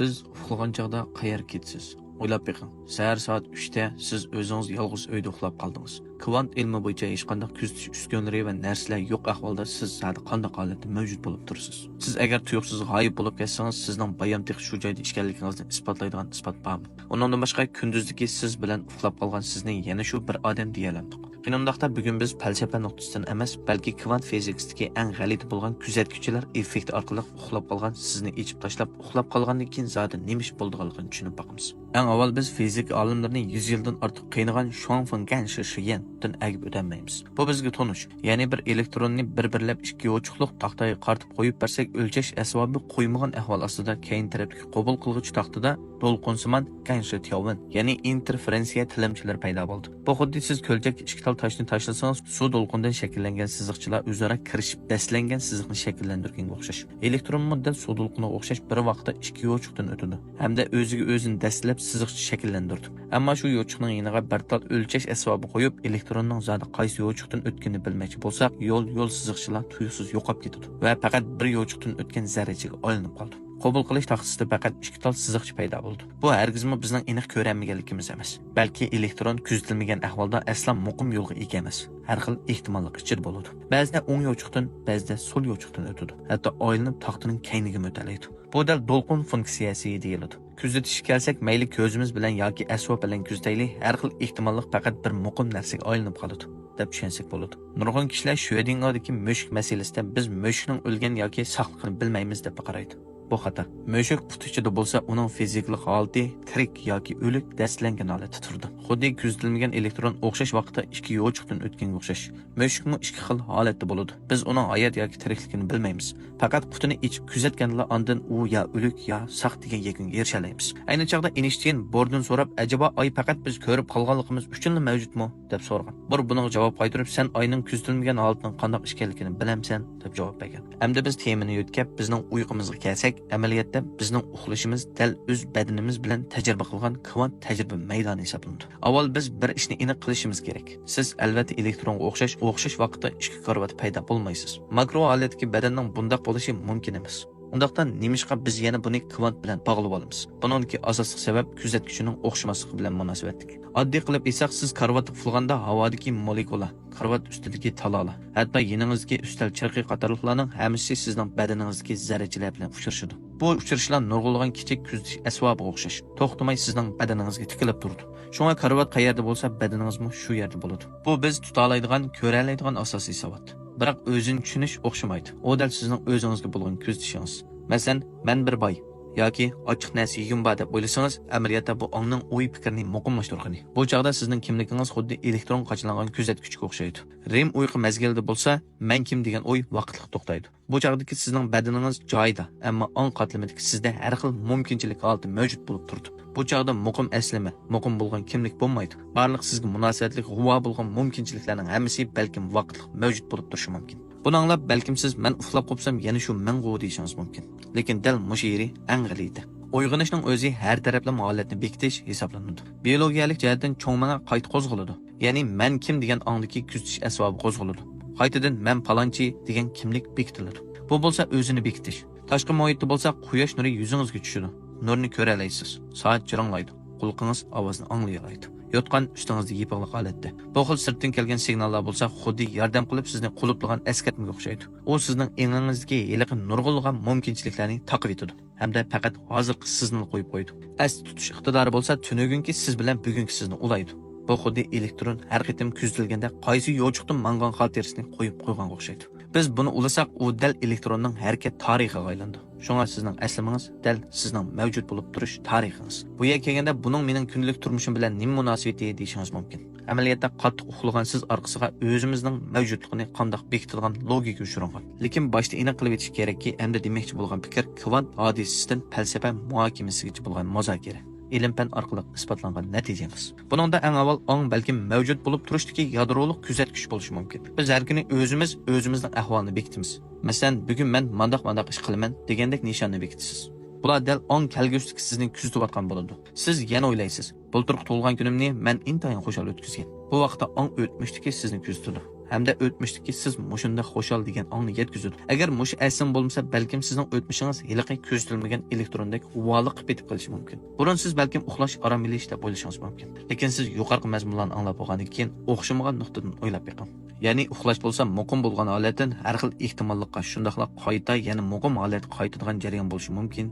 Siz uxlagan chog'da qayerga ketasiz? O'ylab beqing. Sahar soat 3 da siz o'zingiz yolg'iz uyda uxlab qoldingiz. Kvant ilmi bo'yicha hech qanday kuzatish uskunalari va narsalar yo'q ahvolda siz zodi qanday holatda mavjud bo'lib tursiz? Siz agar tuyuqsiz g'oyib bo'lib ketsangiz, sizning bayam tex shu joyda ekanligingizni isbotlaydigan isbot bormi? Undan boshqa kunduzdagi siz bilan uxlab qolgan sizni yana shu bir odam deyalamdiq. Undaqda bugun biz falsafa nuqtasidan emas, balki kvant fizikasidagi eng g'alati bo'lgan kuzatuvchilar effekti orqali uxlab qolgan sizni ichib tashlab, uxlab qolgandan keyin zodi nima ish bo'lganligini tushunib boqamiz. Eng avval biz fizik olimlarini 100 yildan ortiq qiynagan Shuangfeng Ganshi shiyandan agib o'tolmaymiz. Bu bizga tonish. Ya'ni bir elektronni bir-birlab ikki yo'chiqliq taxtaga qartib qo'yib bersak, o'lchash asbobi qo'ymagan ahvol ostida keyin tarafdagi qabul qilg'ich taxtada to'lqinsimon Ganshi Tiaowen, ya'ni interferensiya tilimchilar paydo bo'ldi. Bu xuddi siz ko'lchak ikki tal toshni tashlasangiz, suv to'lqinidan shakllangan siziqchilar o'zaro kirishib dastlangan siziqni shakllantirganga o'xshash. Elektron dal suv to'lqiniga o'xshash bir vaqtda ikki yo'chiqdan o'tadi hamda o'ziga o'zini dastlab siziqchi shakllantirdi. Ammo shu yo'chiqning yoniga bir tal o'lchash asbobi qo'yib, elektronning zodi qaysi yo'chiqdan o'tganini bilmoqchi bo'lsak, yo'l yo'l siziqchilar tuyuqsiz yo'qolib ketadi va faqat bir yo'chiqdan o'tgan zarrachaga aylanib qoldi. Qabul qilish taxtasida faqat ikki tal siziqchi paydo bo'ldi. Bu hargizmi bizning aniq ko'rolmaganligimiz emas, balki elektron kuzatilmagan ahvolda aslo muqim yo'lga ega emas. Har xil ehtimollik ichida bo'ladi. Ba'zida o'ng yo'chiqdan, ba'zida so'l yo'chiqdan o'tadi. Hatto aylanib taxtaning kayniga o'talaydi. Bu dal to'lqin funksiyasi deyiladi. Kuzatishga kelsak, mayli ko'zimiz bilan yoki asbob bilan kuzataylik, har xil ehtimollik faqat bir muqim narsaga aylanib qoladi deb tushunsak bo'ladi. Nurg'un kishilar Shrödingerdagi mushuk masalasida biz mushukning o'lgan yoki sog'ligini bilmaymiz deb qaraydi. Bu xato. Mushuk quti ichida bo'lsa, uning fiziklik holati tirik yoki o'lik dastlangan holatda turdi. Xuddi kuzatilmagan elektron o'xshash vaqtda ikki yo'chiqdan o'tganga o'xshash. Mushukmi ikki xil holatda bo'ladi. Biz uning hayot yoki tirikligini bilmaymiz. Faqat qutini ichib kuzatganda ondan u yo o'lik yo sog' degan yakunga erisha olamiz. Ayni chog'da Eynshteyn Bordan so'rab, "Acaba oy faqat biz ko'rib qolganligimiz uchun mavjudmi?" deb so'ragan. Bor bunga javob qaytarib, "Sen oyning kuzatilmagan holatining qandoq ekanligini bilamsan?" deb javob bergan. Endi biz temani yo'tkab, bizning uyqumizga kelsak, amaliyotda bizning uxlashimiz dal o'z badanimiz bilan tajriba qilgan kvant tajriba maydoni hisoblanadi. Avval biz bir ishni aniq qilishimiz kerak. Siz albatta elektronga o'xshash vaqtda ikki karvat paydo bo'lmaysiz. Makro holatdagi badanning bundoq bo'lishi mumkin emas. Undaqda nemishqa biz yana buni kvant bilan bog'lab olamiz? Buningki asosli sabab kuzatuvchining o'xshamasligi bilan munosabatlik. Oddiy qilib aytsak, siz karvatda uxlaganda havodagi molekula, karvat ustidagi talalar, hatto yeningizdagi ustal chirqi qatorliqlarning hammasi sizning badaningizdagi zarrachalar bilan uchrashadi. Bu uchrashlar nurg'ulg'an kichik kuzatish asbobiga o'xshash. To'xtamay sizning badaningizga tikilib turdi. Shunga karvat qayerda bo'lsa, badaningizmi shu yerda bo'ladi. Bu biz tuta oladigan, ko'ra oladigan asosiy savol. Biroq o'zini tushunish o'xshamaydi. U dal sizning o'zingizga bo'lgan kuzatishingiz. Masalan, men bir boy yoki ochiq narsa yegim bor deb o'ylasangiz, amaliyotda bu ongning o'y fikrini muqimlashtirgani. Bu chog'da sizning kimligingiz xuddi elektron qochlangan kuzatuvchiga o'xshaydi. REM uyqu mezgilida bo'lsa, men kim degan o'y vaqtliq to'xtaydi. Bu chog'dagi sizning badaningiz joyida, ammo ong qatlamidagi sizda har xil mumkinchilik holati mavjud bo'lib turdi. Bu chog'da muqim eslama, muqim bo'lgan kimlik bo'lmaydi. Barliq sizga munosabatli g'uvo bo'lgan mumkinchiliklarning hammasi balkim vaqtliq mavjud bo'lib turishi mumkin. Buni anglab, balkim siz men uxlab qolsam yana shu men g'u deyishingiz mumkin. Lekin dal mushu yeri eng g'alati. Uyg'onishning o'zi har taraflama holatni bekitish hisoblanadi. Biologiyalik jihatdan cho'ng manga qayta qo'zg'aladi. Ya'ni men kim degan ongdagi kuzatish asbobi qo'zg'aladi. Qaytadan men palonchi degan kimlik bekitiladi. Bu bo'lsa o'zini bekitish. Tashqi muhitda bo'lsa quyosh nuri yuzingizga tushadi. Nurni ko'ra olasiz. Soat jaranglaydi. Quloqingiz ovozni anglay oladi. Yotgan ustingizda yepig'liq holatda. Bu xil sirtdan kelgan signallar bo'lsa, xuddi yordam qilib sizni qulflagan eskartmaga o'xshaydi. U sizning engingizga heliqi nurg'unlagan mumkinchiliklarni taqib etadi hamda faqat hozirgi sizni qo'yib qo'ydi. As tutish iqtidori bo'lsa, tunugunki siz bilan bugungi sizni ulaydi. Bu xuddi elektron har qitim kuzatilganda qaysi yo'chiqdan mangan xotirasini qo'yib qo'yganga o'xshaydi. Biz buni ulasak, u dal elektronning harakat tarixiga aylandi. Shunga sizning eslamangiz dal sizning mavjud bo'lib turish tarixingiz. Bu yerga kelganda buning mening kundalik turmushim bilan nima munosabati deyishingiz mumkin. Amaliyotda qattiq uxlagan siz orqasiga o'zimizning mavjudligini qandoq bekitadigan logika uchirangan. Lekin boshda aniq qilib aytish kerakki, endi demoqchi bo'lgan fikr kvant hodisasidan falsafa muhokamasigacha bo'lgan muzokara. Ilm fan orqali isbotlangan natija emas. Buningda eng avval ong balkim mavjud bo'lib turishdagi yadroliq kuzatgich bo'lishi mumkin. Biz har kuni o'zimiz o'zimizning ahvolini bekitamiz. Masalan, bugun men mandaq-mandaq ish qilaman degandek nishonni bekitasiz. Bular dal ong kelgusidagi sizni kuzatayotgan bo'ladi. Siz yana o'ylaysiz, bulturqi tug'ilgan kunimni men intayin xushal o'tkazgan. Bu vaqtda ong o'tmishdagi sizni kuzatadi. Hamda o'tmishdagi siz mushunda xo'shal degan ongni yetkazadi. Agar mushu asm bo'lmasa, balkim sizning o'tmishingiz hiliqi kuzatilmagan elektrondek uvoli qilib ketib qolishi mumkin. Burun siz balkim uxlash orom ilish deb o'ylashingiz mumkin. Lekin siz yuqorqi mazmunlarni anglab bo'lgandan keyin o'xshamagan nuqtadan o'ylab beqing. Ya'ni uxlash bo'lsa muqim bo'lgan holatdan har xil ehtimollikqa, shundoqla qayta, ya'ni muqim holatga qaytadigan jarayon bo'lishi mumkin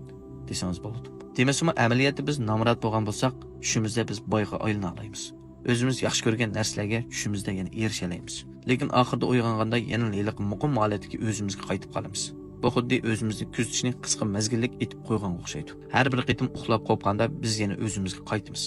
desangiz bo'ladi. Demasimi, amaliyotda biz nomrod bo'lgan bo'lsak, tushimizda biz boyga aylana olamiz. O'zimiz yaxshi ko'rgan narsalarga tushimizda yana erisha olamiz. Lekin oxirida uyg'onganda yana hiliq muqim holatga o'zimizga qaytib qolamiz. Bu xuddi o'zimizni kuzatishni qisqa mezgillik etib qo'yganga o'xshaydi. Har bir qitim uxlab qopganda biz yana o'zimizga qaytamiz.